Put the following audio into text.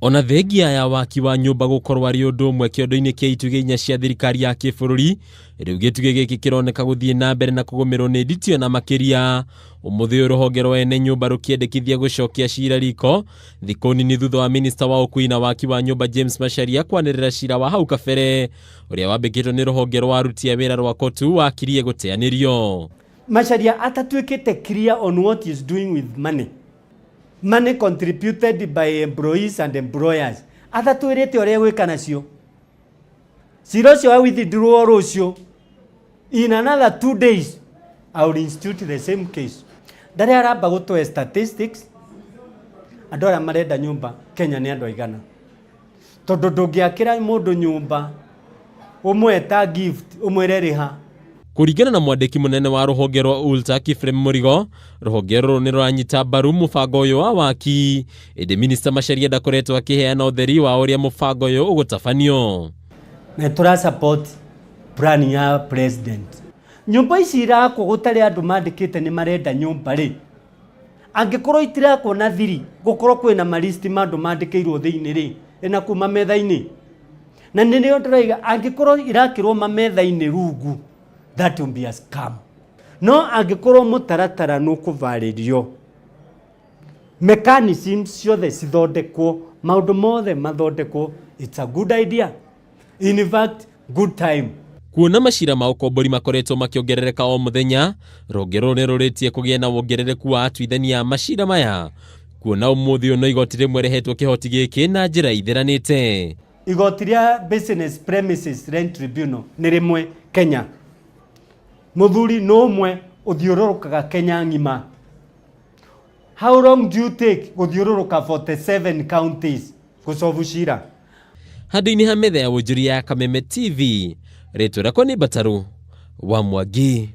Ona thengia ya waki wa nyũmba gũkorwo arĩ ũndũ ũmwe kĩondo-inĩ kĩa itugĩ inya cia thirikari ya kĩbũrũri, rĩu gĩtugĩ gĩkĩ kĩroneka gũthiĩ na mbere na kũgũmĩrwo nĩ nditio na makĩria ũmũthĩ ũyũ rũhonge rwa ene nyũmba rũkĩendekithia gũcokia cira riko thikũ nini thutha wa minista wa ũkui na waki wa nyũmba James Macharia kwanĩrĩra cira wa hau kabere ũrĩa wambĩkĩtwo nĩ rũhonge rwa aruti a wĩra rwa KOTU wakirie gũteanĩrio. Macharia atatuĩkĩte clear on what he is doing with money. Money contributed by employees and employers. Atatwĩrĩte ũrĩa egwĩka nacio. Cira ũcio wa withdraw rũciũ. In another 2 days, I will institute the same case. Ndarĩ aramba gũtũhe statistics andũ arĩa marenda nyũmba Kenya nĩ andũ aigana. Tondũ ndũngĩakĩra mũndũ nyũmba ũmwe ta gift ũmwĩre rĩha. Kũringana na mwandĩki mũnene wa rũhonge rwa ULTA Kiphrem Mũrigo, rũhonge rũrũ nĩ rũranyita mbaru mũbango ũyũ wa waki, ĩndĩ minista Macharia ndakoretwo akĩheana ũtheri wa ũrĩa mũbango ũyũ ũgũtabanio. Na tũra support plan ya president. Nyũmba ici irakwo gũtarĩ andũ mandĩkĩte nĩ marenda nyũmba rĩ, angĩkorwo itirakwo na thiri gũkorwo kwĩna malisti ma andũ mandĩkĩirwo thĩinĩ rĩ, ĩna kuma metha-inĩ. Na nĩrĩo ndĩroiga angĩkorwo irakĩrwo mametha-inĩ rungu, that will be a scam. No angĩkorwo mũtaratara nĩ ũkũvarĩrio, mechanisms ciothe cithondekwo, maũndũ mothe mathondekwo, it's a good idea. In fact, good time. Kuona macira ma ũkombori makoretwo makĩongerereka o mũthenya, rũhonge rũrũ nĩ rũrĩtie kũgĩa na wongerereku wa atuithania a macira maya, kuona ũmũthĩ ũyũ no igoti rĩmwe rĩhetwo kĩhoti gĩkĩ na njĩra itheranĩte. Igoti rĩa Business Premises Rent Tribunal nĩ rĩmwe Kenya. Mũthuri nĩ ũmwe ũthiũrũrũkaga Kenya ng'ima. How long do you take gũthiũrũrũka 47 counties gũcobu cira? Handũ-inĩ ha metha ya wonjoria ya Kameme TV, rĩtwa rĩakwa nĩ Mbatarũ wa Mwangi.